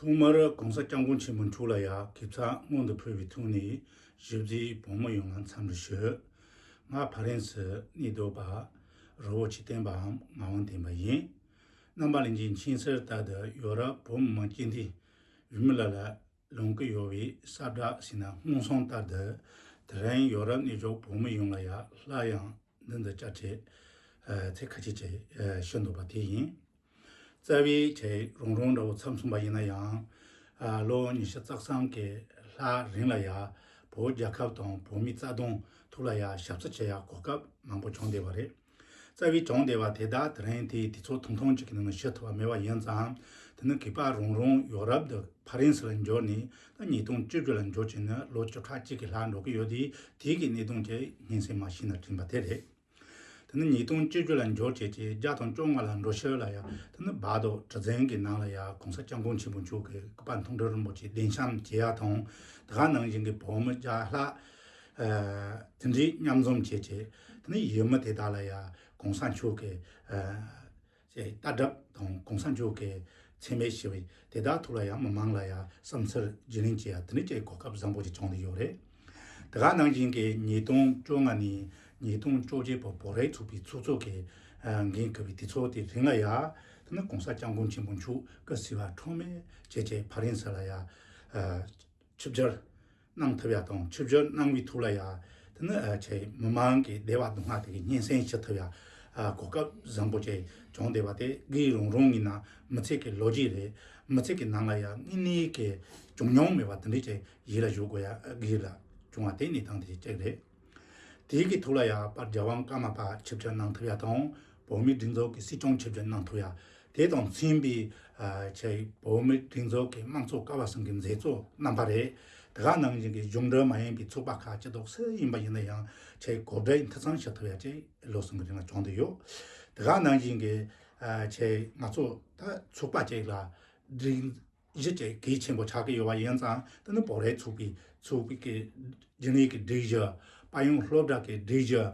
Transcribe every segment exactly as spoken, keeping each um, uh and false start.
ཐོག་མར་གོང་ས་སྐྱབས་མགོན་ཆེན་པོ་མཆོག་ལ་ཡང་གུས་ཕྱག་སྔོན་དུ་ཕུལ་བའི་ཐོག་ནས་ཞུ་རྩིས་བོད་མི་ཡོངས་ལ་འཚམས་འདྲི་ཞུ། ང་ཕ་རན་སི་གནས་སྡོད་པ་རི་བོ་ཆོས་ལྡན་པའམ་ངག་དབང་བསྟན་པ་ཡིན། རྣམ་པ་ལྷན་རྒྱས་མཁྱེན་གསལ་ལྟར་དུ་ཡོ་རོབ་བོད་མི་མང་སྤྱི་འཐུས་འོས་མི་ལ་ལ་ལོན་གྱི་ཡོད་པའི་ས་བསྒྲགས་ཟེར་ན་སྔོན་སོང་ལྟར་དུ་དེ་རིང་ཡོ་རོབ་གནས་བཞུགས་བོད་མི་ཡོངས་ལ་ཡང་སླར་ཡང་མདུན་དུ་བཅར་ཏེ་ཚིག་ཁ་ཤས་ཅིག་ཞུ་འདོད་པ་དེ་ཡིན། རྩ་བའི་ཆེད་རང་རང་འདྲ་བོ་མཚམས་མཚུངས་པ་ཡིན་ན་ཡང་ལོ་ཉི་ཤུ་རྩ་གསུམ་གྱི་ལྷག་རིང་ལ་ཡང་བོད་རྒྱལ་ཁབ་དང་བོད་མིའི་རྩ་དོན་ཐོག་ལ་ཡང་ཞབས་ཕྱི་བྱེད་ཡག་གོ་སྐབས་མང་པོ་བྱུང་བསྡད་པ་རེད། རྩ་བའི་བྱུང་བསྡད་པ་དེ་དག་དེ་རིང་དེའི་དུས་ཚོད་ཐུང་ཐུང་ཅིག་གི་ནང་ཞུ་ཐུབ་པ་མེད་པ་ཡིན་ཙང་། དེ་ནི་གུས་པ་རང་རང་ཡོ་རོབ་དུ་ཕ་རན་སི་ལ་འབྱོར་ནས་ད་ཉིས་སྟོང་བཅུ་བཅུ་ལ་འབྱོར་བྱས་ནས་ལོ་བཅུ་ཕྲག་གཅིག་གི་ལྷག་འགྲོ་གི་ཡོད་དུས་དེའི་གི་གནད་དོན་དེ་སྙན་སེང་མ་ཤེས་ན་དྲན་པ་དེ་རེད། དེ་ནི་ཉིས་སྟོང་བཅུ་བཅུ་ལ་འབྱོར་བྱས་ཀྱི་བརྒྱ་དང་བཅོ་ལྔ་ལ་འགྲོ་ཕྱིར་ལ་ཡང་དེ་ནི་བར་དོ་གྲུ་གཟིངས་ཀྱི་ནང་ལ་ཡང་གོང་ས་སྐྱབས་མགོན་ཆེན་པོ་མཆོག་གི་སྐུ་པར་མཐོང་གྲོལ་རིན་པོ་ཆེ་གདན་འཆམ་བྱེད་ཡ་དང་། དེ་ག་ནང་བཞིན་གྱི་བོད་མི་བརྒྱ་ལྷག་དེ་འདྲའི་མཉམ་འཛོམས་བྱས་ཀྱི་དེ་ནི་ཡུལ་མི་དེ་དག་ལ་ཡང་གོང་ས་མཆོག་གི་ཅེས་ལྟ་གྲུབ་དང་གོང་ས་མཆོག་གི་མཚན་སྨད་ཞུ་བའི་དེ་དག་ཐོག་ལ་ཡང་མི་མང་ལ་ཡང་བསམ་ཚུལ་བརྗེ་ལེན་བྱེད་ཡ་དེ་འདྲ་ཅིག་གོ་སྐབས་བཟང་པོ་ཅིག་བྱུང་བསྡད་ཡོད་རེད། དེ་ག་ནང་བཞིན་གྱི་ཉིས་སྟོང་བཅོ་ལྔ་ནས་ཉིས་སྟོང་བཅོ་བརྒྱད་བར་བོད་རིགས་ཚོགས་པའི་ཚོགས་གཙོ་གི་འགན་འཁུར་བའི་དུས་ཚོད་དེ་རིང་ལ་ཡང་དེ་ནི་གོང་ས་སྐྱབས་མགོན་ཆེན་པོ་མཆོག་སྐུ་ཚེ་བར་འཁྲུལ་མེད་བྱས་བྱས་ཕ་རན་སི་ལ་ཡང་ཆིབས་བསྒྱུར་གནང་ཐུབ་ཡ་དང་ཆིབས་བསྒྱུར་གནང་བའི་ཐོག་ལ་ཡ་དེ་ནི་ཨ་ཆེ་མི་མང་གི་བདེ་བ་སྡུག་བསྔལ་དེ་གི་སྙན་སེང་ཞུ་ཐུབ་ཡ་ཨ་གོ་སྐབས་བཟང་པོ་ཅིག་བྱུང་བསྡད་པ་དེ་གི་རང་རང་ཡིན་ན་མི་ཚེ་གི་ལོ་རྒྱུས་རེད། མི་ཚེ་གི་ནང་ལ་ཡ་དངོས་གནས་གི་བྱུང་མྱོང་མེད་པ་དེ་འདྲ་ཅིག་ཡིད་ལ་བཞག་དགོས་ཡ་གི་ལ་བྱུང་བ་དེ་གནས་སྟངས་དེ་གཅིག་རེད། དེའི་གི་ཐོག་ལ་ཡང་པར་རྒྱལ་དབང་ཀརྨ་པ་ཆིབས་བསྒྱུར་གནང་ཐུབ་ཡ་དང་། བོད་མིའི་སྒྲིག་འཛུགས་ཀྱི་སྲིད་སྐྱོང་ཆིབས་བསྒྱུར་གནང་ཐུབ་ཡ། དེ་དང་མཚུངས་པའི་ཨ་ཆེ་བོད་མིའི་སྒྲིག་འཛུགས་ཀྱི་དམངས་གཙོ་ཀ་བ་གསུམ་གྱི་མཛད་གཙོ་རྣམ་པ་རེད། དེ་ག་ནང་བཞིན་གྱི་གཞུང་འབྲེལ་མ་ཡིན་པའི་ཚོགས་པ་ཁག་ཅིག་ཏོག་སེ་ཡིན་པ་ཡིན་ན་ཡང་ཆེ་གོ་སྒྲིག་འཐུས་ཚང་བྱེད་ཐུབ་ཡ་ཅིག་ལོ་གསུམ་གྱི་རིང་ལ་བྱུང་བསྡད་ཡོད། དེ་ག་ནང་བཞིན་གྱི་ཨ་ཆེ་ང་ཚོ་ད་ཚོགས་པ་ཅིག་ལ་སྒྲིག་གཞི་ཅིག་གལ་ཆེན་པོ་ཆགས་ཀྱི་ཡོད་པ་ཡིན་ཙང་། དེ་ནི་བོད་རིགས་ཚོགས་པའི་ཚོགས་པའི་གི་རྒྱུན་ལས་ཀྱི་སྒྲིག་གཞི། དཔལ་ཡོན་སློབ་གྲྭ་གི་སྒྲིག་གཞི།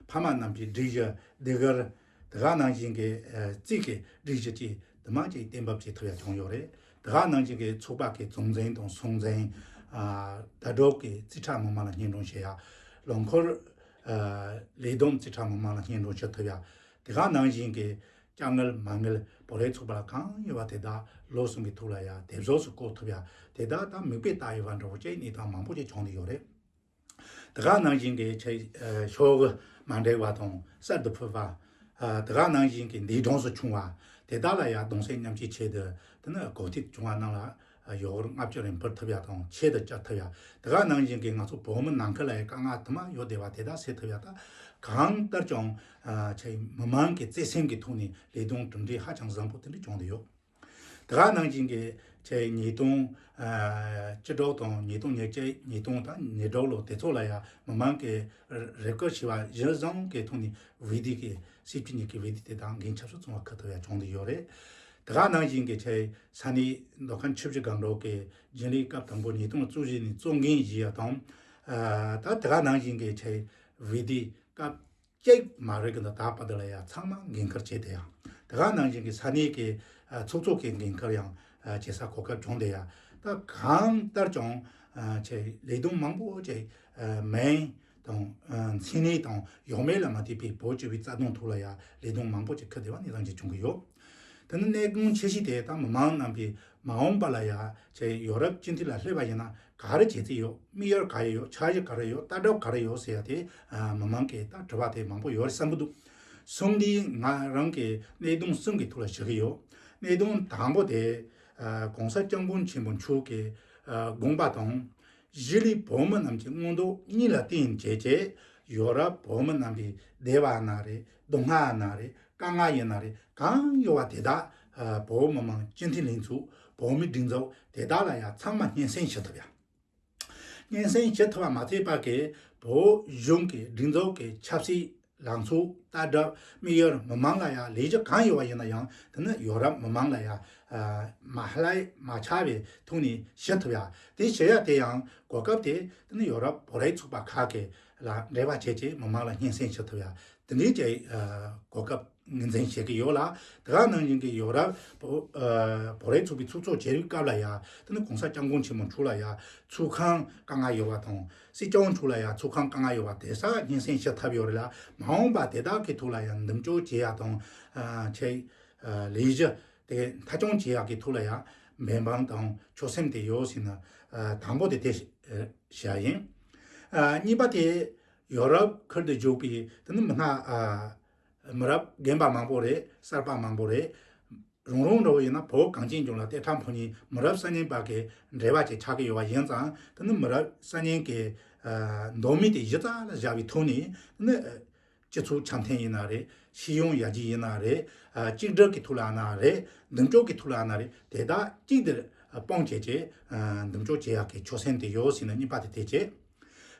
ཕ་མ་རྣམས་ཀྱི་སྒྲིག་གཞི། ཟློས་གར། དེ་ག་ནང་བཞིན་གྱི་ཨ་རྩིས་ཀྱི་སྒྲིག་གཞི་བཅས་དུ་མ་ཅིག་གཏན་འབེབས་བྱེད་ཐུབ་ཡ་བྱུང་ཡོད་རེད། དེ་ག་ནང་བཞིན་གྱི་ཚོགས་པ་གི་གཙོ་འཛིན་དང་ཚོགས་འཛིན། ཨ་ཟླ་སྒྲོལ་གྱི་རྩིས་ཁྲ་མི་མང་ལ་སྙན་སྒྲོན་བྱེད་ཡ། ལོ་འཁོར་ཨ་ལས་བསྡོམས་རྩིས་ཁྲ་མི་མང་ལ་སྙན་སྒྲོན་བྱེད་ཐུབ་ཡ། དེ་ག་ནང་བཞིན་གྱི་དཀའ་ངལ་མ་དངུལ་བོད་རིགས་ཚོགས་པ་ལ་གང་ཡོད་པ་དེ་དག་ལོ་གསུམ་གྱི་ཐོག་ལ་ཡང་དེབ་གཟུགས་སུ་བཀོད་ཐུབ་ཡ། དེ་དག་ད་མིག་དཔེ་ལྟ་ཡོད་པ་འདྲ་བོ་ཅིག་གནས་སྟངས་མང་པོ་ཅིག་བྱུང་བསྡད་ཡོད་རེད། དེ་ག་ནང་བཞིན་གྱི་ཆེ་ཨ་ཕྱོགས་མ་འབྲེལ་བ་དང་གསར་དུ་ཕུད་པ། ཨ་དེ་ག་ནང་བཞིན་གྱི་འདས་གྲོངས་སུ་བྱུང་བ། དེ་དག་ལ་ཡང་གདུང་སེམས་མཉམ་སྐྱེད་ཆེད་དུ་དེ་ནི་གོ་སྒྲིག་བྱུང་བ་རྣམས་ལ་ཡོ་ཧོར་ལྔ་བཅུ་རེ་འབུལ་ཐུབ་ཡ་དང་ཆེད་དུ་བཅར་ཐུབ་ཡ། དེ་ག་ནང་བཞིན་གྱི་ང་ཚོ་བོད་མི་ནང་ཁུལ་ལ་ཡང་དཀའ་ངལ་དུ་མ་ཡོད་བསྡད་པ་དེ་དག་སེལ་ཐུབ་ཡ། ད་གང་ལྟར་ཀྱང་ཨ་ཆེ་མི་མང་གི་བརྩེ་སེམས་ཀྱི་ཐོག་ནས་ལས་དོན་གྲུབ་འབྲས་ཧ་ཅང་བཟང་པོ་དེ་འདྲ་བྱུང་བསྡད་ཡོད། དེ་ག་ནང་བཞིན་གྱི་ཆེ་ཉིས་སྟོང་ཨ་བཅུ་དྲུག་དང་ཉིས་སྟོང་ཉེར་གཅིག་ཉིས་སྟོང་དང་ཉེར་དྲུག་ལོ་དེ་ཚོ་ལ་ཡང་མི་མང་གི་རེ་སྐུལ་ཞུ་བ་གཞིར་བཟུང་གི་ཐོག་ནས་བི་ཌི་གི་སྲིད་སྤྱི་གཉིས་ཀྱི་བི་ཌི་དེ་དག་འགན་ཆབ་སྲིད་ཚོང་བ་ཁུར་ཐུབ་ཡ་བྱུང་བསྡད་ཡོད་རེད། དེ་ག་ནང་བཞིན་གྱི་ཆེ་ས་གནས་མདོ་ཁམས་ཆུ་བཞི་སྒང་དྲུག་གི་རྒྱུན་ལས་སྐབས་དང་པོ་ཉིས་སྟོང་བཅུ་བཞི་ནས་གཙོ་འགན་བཞེས་ཡ་དང་། ཨ་ད་དེ་ག་ནང་བཞིན་གྱི་ཆེ་བི་ཌི་སྐབས་གཅིག་མ་རེད་གི་འདི་ད་བར་དུ་ལ་ཡ་ཚང་མ་འགན་འཁུར་བྱས་ཏེ་ཡང་། དེ་ག་ནང་བཞིན་གྱི་ས་གནས་ཀྱི་ཨ་ཚོགས་གཙོ་གི་འགན་འཁུར་ཡང་ཨ་བྱེད་ས་གོ་སྐབས་བྱུང་སྟེ་ཡང་། ད་གང་ལྟར་ཀྱང་ཨ་ཆེ་ལས་དོན་མང་པོ་ཅིག་ཨ་མིང་དང་ཨ་མཚན་གནས་དང་ཡོད་མེད་ལ་མ་ལྟོས་པའི་བོད་སྤྱི་པའི་རྩ་དོན་ཐོག་ལ་ཡང་ལས་དོན་མང་པོ་ཅིག་འཁུར་བསྡད་པ་གནས་སྟངས་ཅིག་བྱུང་གི་ཡོད། དེ་ནི་གནད་དོན་ཆེ་ཤོས་དེ་ད་མི་མང་རྣམས་ཀྱིས་མ་འོངས་པ་ལ་ཡ་ཆེ་ཡོ་རོབ་སྤྱི་འཐུས་ལ་སླེབས་པ་ཡིན་ན་ག་རེ་བྱེད་རྩིས་ཡོད། དམིགས་ཡུལ་ག་རེ་ཡོད། འཆར་གཞི་ག་རེ་ཡོད། ལྟ་གྲུབ་ག་རེ་ཡོད་ཟེར་ཡ་དེ་ཨ་མི་མང་གིས་ད་དྲི་བ་དེ་མང་པོ་ཡོད་རེད་བསམ་གྱི་འདུག། གསུམ་འདི་ང་རང་གི་གནད་དོན་གསུམ་གྱི་ཐོག་ལ་ཞུ་གི་ཡོད། གནད་དོན་དང་པོ་དེ་ཨ་གོང་ས་སྐྱབས་མགོན་ཆེན་པོ་མཆོག་གི་ཨ་དགོངས་པ་དང་། གཞིས་ལུས་བོད་མི་རྣམས་ཀྱི་མངོན་འདོད་གཉིས་ལ་བརྟེན་བྱས་བྱས་ཡོ་རོབ་བོད་མི་རྣམས་ཀྱི་བདེ་བ་ན་རེ། སྡུག་བསྔལ་ན་རེ། དཀའ་ངལ་ཡིན་ན་རེ། གང་ཡོད་པ་དེ་དག་ཨ་བོད་མི་མང་སྤྱི་འཐུས་ལྷན་ཚོགས། བོད་མིའི་སྒྲིག་འཛུགས་དེ་དག་ལ་ཡང་ཚང་མ་སྙན་སེང་ཞུ་ཐུབ་ཡ། སྙན་སེང་ཞུ་ཐུབ་པ་མ་ཚད་པ་གི་བོད་གཞུང་གི་སྒྲིག་འཛུགས་ཀྱི་ཆབ་སྲིད་ལངས་ཕྱོགས། ལྟ་གྲུབ། དམིགས་ཡུལ། མི་མང་ལ་ཡང་ལས་གཞི་གང་ཡོད་པ་ཡིན་ན་ཡང་དེ་ནི་ཡོ་རོབ་མི་མང་ལ་ཡང་ཨ་མ་ལྷད་མ་ཆགས་པའི་ཐོག་ནས་ཞུ་ཐུབ་ཡ། དེ་ཞུ་ཡ་དེ་ཡང་གོ་སྐབས་དེ་དེ་ནི་ཡོ་རོབ་བོད་རིགས་ཚོགས་པ་ཁག་གི་ལ་འབྲེལ་བ་བྱས་བྱས་མི་མང་ལ་སྙན་སེང་ཞུ་ཐུབ་ཡ། དེ་འདྲའི་ཅིག་ཨ་གོ་སྐབས་ ངོས་འཛིན་བྱེད་ཀྱི་ཡོད་ལ། དེ་ག་ནང་བཞིན་གྱི་ཡོ་རོབ་བོད་ཨ་བོད་རིགས་ཚོགས་པའི་ཚོགས་གཙོ་བྱེད་པའི་སྐབས་ལ་ཡང་དེ་ནི་གོང་ས་སྐྱབས་མགོན་ཆེན་པོ་མཆོག་ལ་ཡང་ཚོགས་ཁང་དཀའ་ངལ་ཡོད་པ་དང་། སྲིད་སྐྱོང་མཆོག་ལ་ཡང་ཚོགས་ཁང་དཀའ་ངལ་ཡོད་པ་དེ་ས་སྙན་སེང་ཞུ་ཐུབ་ཡོད་རེད་ལ། མ་འོངས་པ་དེ་དག་གི་ཐོག་ལ་ཡང་འདེམས་སྐྱོར་བྱེད་ཡག་དང་ཨ་ཆེད་ཨ་ལས་གཞི་དེ་མཐའ་འཁྱོངས་བྱེད་ཡག་གི་ཐོག་ལ་ཡང་འབད་འབུངས་དང་ཆོད་སེམས་དེ་ཡོད་ཟེར་ན་ཨ་དང་པོ་དེ་དེ་ཞུ་ཡ་ཡིན། ཨ་གཉིས་པ་དེ་ཡོ་རོབ་ཁུལ་དུ་བཞུགས་པའི་དེ་ནི་མི་སྣ་ཨ་མི་རབས་རྒན་པ་མང་པོ་རེད། གསར་པ་མང་པོ་རེད། རང་རང་འདྲ་བོ་ཡིན་ན་བོད་གངས་ཅན་ལྗོངས་ལ་ལྟེ་ཁྲག་འཕོ་མཁན་མི་རབས་གསར་རྙིང་བར་གྱི་འབྲེལ་བ་ཅིག་ཆགས་ཀྱི་ཡོད་པ་ཡིན་ཙང་། དེ་ནི་མི་རབས་གསར་རྙིང་གི་ཨ་མདོ་སྨད་དེ་གཞི་རྩ་ལ་བཞག་པའི་ཐོག་ནས་དེ་ནི་སྤྱི་ཚོགས་འཆམ་མཐུན་ཡིན་ན་རེད། ཤེས་ཡོན་ཡར་རྒྱས་ཡིན་ན་རེད། ཨ་གཅིག་སྒྲིལ་གྱི་ཐོག་ལ་ན་རེད། མདུན་སྐྱོད་ཀྱི་ཐོག་ལ་ན་རེད། དེ་དག་གཅིག་སྒྲིལ་སྤུངས་བྱས་བྱས་ཨ་མདུན་སྐྱོད་བྱེད་ཡག་གི་ཆོད་སེམས་དེ་ཡོད་ཟེར་ན་གཉིས་པ་དེ་དེ་བྱས།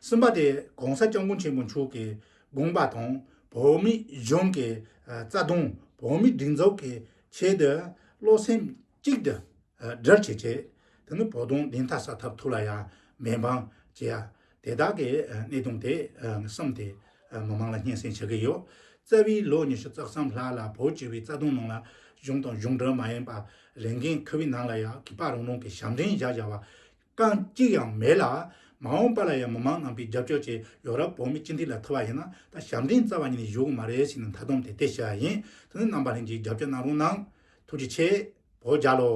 གསུམ་པ་དེ་གོང་ས་སྐྱབས་མགོན་ཆེན་པོ་མཆོག་གི་དགོངས་པ་དང་བོད་མི་གཞུང་གི་ཨ་རྩ་དོན། བོད་མི་སྒྲིག་འཛུགས་ཀྱི་ཆེད་དུ་བློ་སེམས་གཅིག་ཏུ་ཨ་སྒྲིལ་བྱས་བྱས། དེ་ནི་བོད་དོན་བདེན་མཐའ་གསལ་ཐབས་ཐོག་ལ་ཡང་འབད་འབུངས་བྱེད་ཡ། དེ་དག་གི་ཨ་གནད་དོན་དེ་ཨ་གསུམ་དེ་ཨ་མི་མང་ལ་སྙན་སེང་ཞུ་གི་ཡོད། རྩ་བའི་ལོ་ཉི་ཤུ་རྩ་གསུམ་ལྷག་ལ་བོད་ཅེས་པའི་རྩ་དོན་ནང་ལ་གཞུང་དང་གཞུང་འབྲེལ་མ་ཡིན་པ་ལས་འགན་འཁུར་བའི་ནང་ལ་ཡང་གུས་པ་རང་རང་གི་ཞབས་འདྲེན་བཞག་བཞག་པ་གང་གཅིག་ཡང་མེད་ལ། མ་འོངས་པ་ལ་ཡང་མི་མང་རྣམ་པའི་རྒྱབ་སྐྱོར་གྱིས་ཡོ་རོབ་བོད་མི་སྤྱི་འཐུས་ལ་ཐུག་པ་ཡིན་ན་ད་ཞབས་འདྲེན་རྩ་བ་ཉིད་ནས་ཞུ་གི་མ་རེད་ཟེར་ནས་མཐའ་སྡོམ་དེ་དེ་བྱས་པ་ཡིན། དེ་ནི་རྣམ་པ་ལྷན་རྒྱས་རྒྱབ་སྐྱོར་གནང་རོགས་གནང་། ཐུགས་རྗེ་ཆེ། བོད་རྒྱལ་ལོ།